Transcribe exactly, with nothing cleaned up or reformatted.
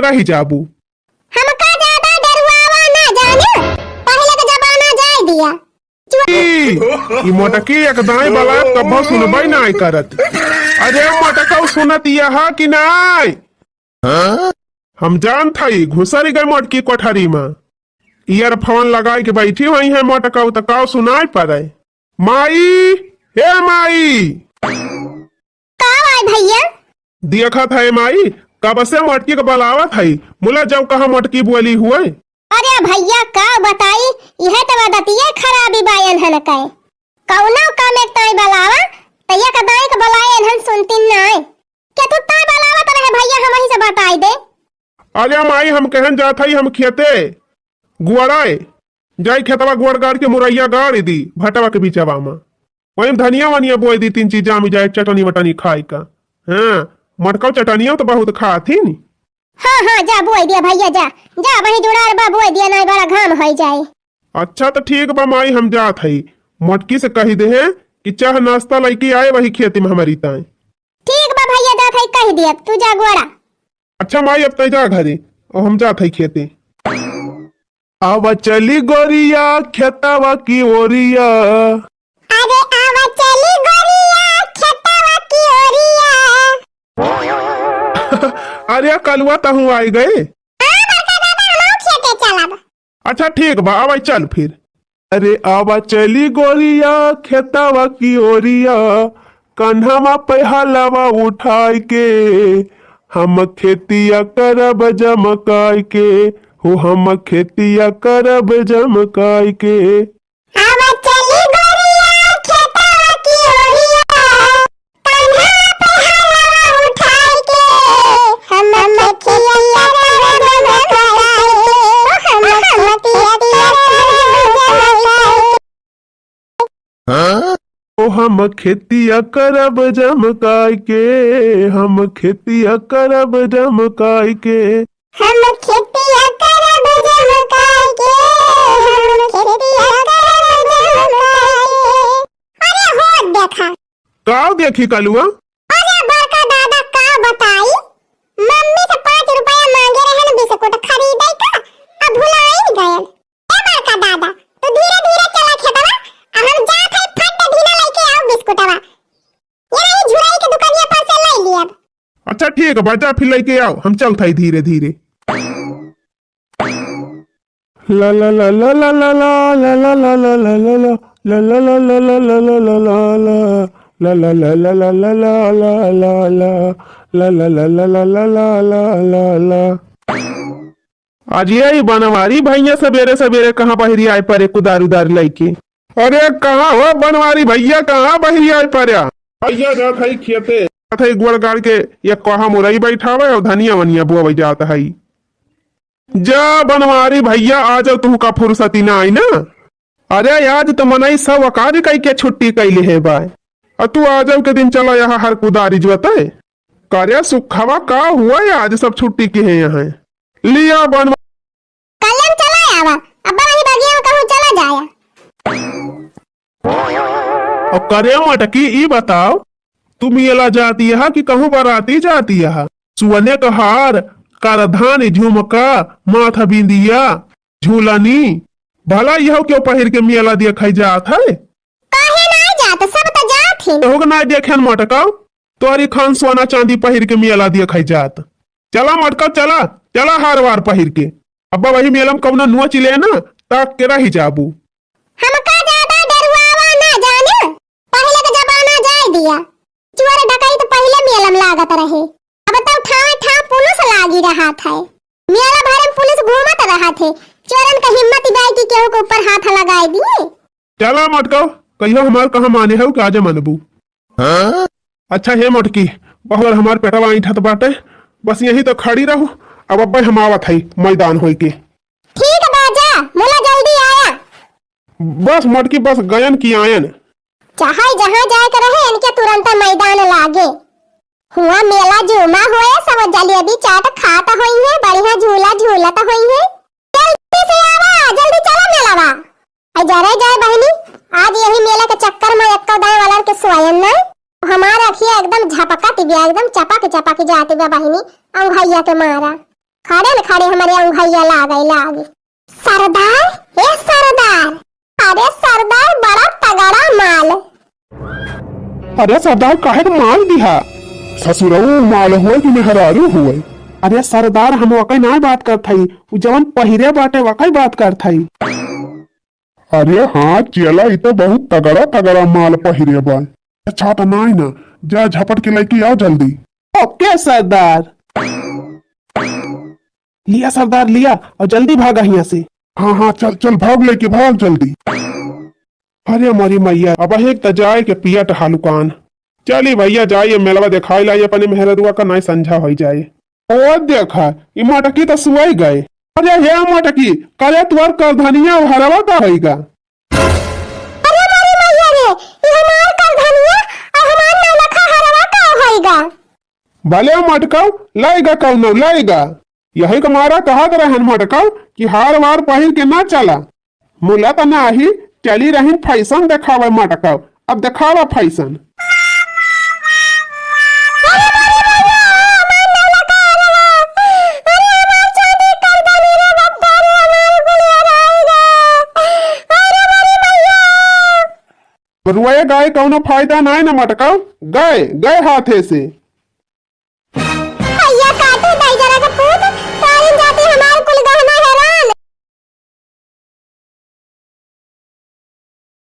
रहि जाबू। हमका ज्यादा डरुआवा ना जाने, पहिले के जमाना जाए दिया। ई, ई मोटकी एक दाई बलायब कबो सुनबई नाई करत। अरे मोटकऊ सुनत यहा कि नाई? हम जानत हई, घुसरि गए मोटकी कोठरी मा। Earphone लगाइके बैठी होइहैं मोटकऊ, त काव सुनाई पड़े। माई, हे माई। का भाई भैया? देखत है माई, कब से मोटकी के बलावत है, मुला जब कहा मोटकी बोली हुए। अरे भैया का बताई, इहे त आदतिये खराबी बा एनहन के। कउनो काम एक ताई बलावा, त एक दाई के बलाए एनहन सुनतिन नाई। केतु ताई बलावत रहे भैया, हमही से बताई दे। अरे माई, हम कहन जात हई, हम खेते गुआड़ाए जाई, खेतवा गुआड़ गाड़ के मुरैया गाड़ दी भटवा के बीचवा मा। वहीं धनिया वनिया बोए दी, तीन चीज जामी जाए, चटनी वटनी खाए का। हाँ, मोटकऊ चटनिया त बहुत खाथिन। हाँ, हाँ, जा बोए दिया भैया, जा, जा वहीं जुड़ार बा बोए दिया, नाई बड़ा घाम होई जाए। अच्छा त ठीक बा माई, हम जात हई। मोटकी से कहि देहे कि चाह नाश्ता लइके आए वही खेती मा हमरी ताई। ठीक बा भैया, जात हई कहि दिया, तू जा गोड़ा। अच्छा माई, अब तै जा घरे, और हम जात हई खेते। आवा चली गोरिया खेतवा की ओरिया। अरे आवा चली गोरिया खेतवा की ओरिया। अरे कलुआ तहूँ आई गए। हाँ बड़का दादा, हमहू खेते चलब। अच्छा ठीक बा, आवा चल फिर। अरे आवा चली गोरिया खेतवा की ओरिया, कन्हवा पे हलवा उठाई के, हम खेतिया करब जमकाई के, हो हम खेतिया करब जमकाई के। आवा चली गोरिया खेतवा की ओरिया, कन्हवा पे हलवा उठाई के, हम खेतिया करब जमकाई के, हम खेतिया करब जमकाई के। ओ हम खेतिया करब जमकाई के, हम खेतिया करब जमकाई के। हम खेतिया करब जमकाई के, हम खेतिया करब जमकाई के। अरे हो देखा। काव देखी कलुआ? अरे बड़का दादा का बताई, मम्मी से पाँच रुपया मांगे रहन बिस्कुट खरीदे का, अब भुलाइन गयन। ए बड़का दादा, तू धीरे धीरे चला खेतवा, आ हम जात हई फट धीरे लइके आउ बिस्कुटवा। ये रही झुरई के दुकनिया पर से लइ लियब। अच्छा ठीक बा, जा फिर लइके आउ, हम चलत हई धीरे धीरे। आज यही बनवारी भैया सबेरे सबेरे कहाँ बहरी आए परे कुदार उदार लइके। अरे कहाँ हो बनवारी भैया, कहाँ बहरी आए परे? भैया जात हई खेते, जात हई गोड़ गाड़ के, या कहा मुरई बैठावे और धनिया वनिया बोवे जात हई। जा बनवारी भैया, आ जाओ, तुहका फुर्सती ना आई ना। अरे आज तो मनई सब काज कई के छुट्टी कैले है बाय, और तू आ जाओ के दिन चला यहाँ हर कुदारी जोते। करे सुखवा का हुआ है, आज सब छुट्टी के है यहाँ। लिया बनवा कल्याण चला आवा, अब्बा वही बगिया में कहूँ चला जाया। और करे मटकी, ई बताओ, तू मेला जाती है कि कहूँ बराती जाती है? सुअने का हार, करधानी, झुमका, माथा बिंदिया, झूलनी, भला यह क्यों पहिर के मेला देखा जात है? काहे नाई जात, सब त जात ही। तोहू के नाई देखेन मटका, तोहरी खान सोना चांदी पहिर के मेला देखा जात। चला मटका चला, चला हार वार पहिर के। अब्बा वही मेला में कवनो नोच ले ना, ताक के रही जाबू। हमका ज्यादा डरुआवा ना जाने, पहिले के जमाना जाए दिया। चोर डकैत पहिले मेला में लागत रहे, अब तो ठावे ठाव पुलिस लागी रहत है। मेला भरे में पुलिस घूमत रहत है, चोरन के हिम्मत बाय कि केहू के ऊपर हाथ लगाए दिए। चला मटका, कहियो हमार कहा माने हउ कि आजे मनबू। अच्छा हे मोटकी, बहुत हमार पेटवा ऐंठत बाटे, बस यहीं तो खड़ी रहू, अब अब्बे हम आवत हई मैदान होई के। ठीक बा जा, मुला जल्दी आया। बस मोटकी, बस गयन कि आयन। चाहे जहाँ जाए के रहे, इनके तुरंत मैदान लागे। हुआ मेला झूमा हुए, सब जलेबी चाट खात होइहे, बढ़िया झूला झूलत होइहे। जल्दी से आवा, जल्दी चला मेलावा। अरे जरे जाए बहिनी, आज यही मेला के चक्कर में एक्को दाएं वालन के सोयन ना। हमार अखिया एकदम झपकत बिया, एकदम चपक चपक जात बिया बहिनी, अंगैया के मारा। खड़े न खड़े हमरे अंगैया लागे लागे। सरदार, ए सरदार, अरे सरदार, बड़ा तगड़ा माल। अरे सरदार, काहे के माल दिहा? ससुरऊ माल होए कि मेहरारू होए? अरे सरदार, हम ओकै नाय बात करत हई, उ जवन पहिरे बाटे, ओकै बात करत हई। अरे हाँ चेला, ई तो बहुत तगड़ा तगड़ा माल पहिरे बा। अच्छा तो नाय ना, जा झपट के लइके आओ जल्दी। ओके सरदार। लिया सरदार, लिया, और जल्दी भागा हियाँ से। हाँ, हाँ, चल, चल, भाग लेके, भाग जल्दी। अरे मोरी मैया, अब एक त जाए के पियट हालुकान। चली भैया, जाइए मेलवा देखाई लाई अपने मेहररुआ का, नाई संझा होई जाए। ओ देखा, ई मटकी त सुआई गए। अरे हे मटकी, करे तुअर करधनिया हरवा का होइगा? अरे मोरी मैया रे, ई हमार करधनिया और हमार नौलखा हरवा का होइगा? भले मटकाऊ, लाइगा कौनो, लाइगा। यही के मारा कहत रहन मटकाऊ कि हार वार पहिर के ना चला। मुला त नाही, चली रहिन फैशन देखावे मटकाऊ। अब देखावा फैशन। रुए गए कौनो फायदा नाय न मटकाऊ, गए, गए हाथे से।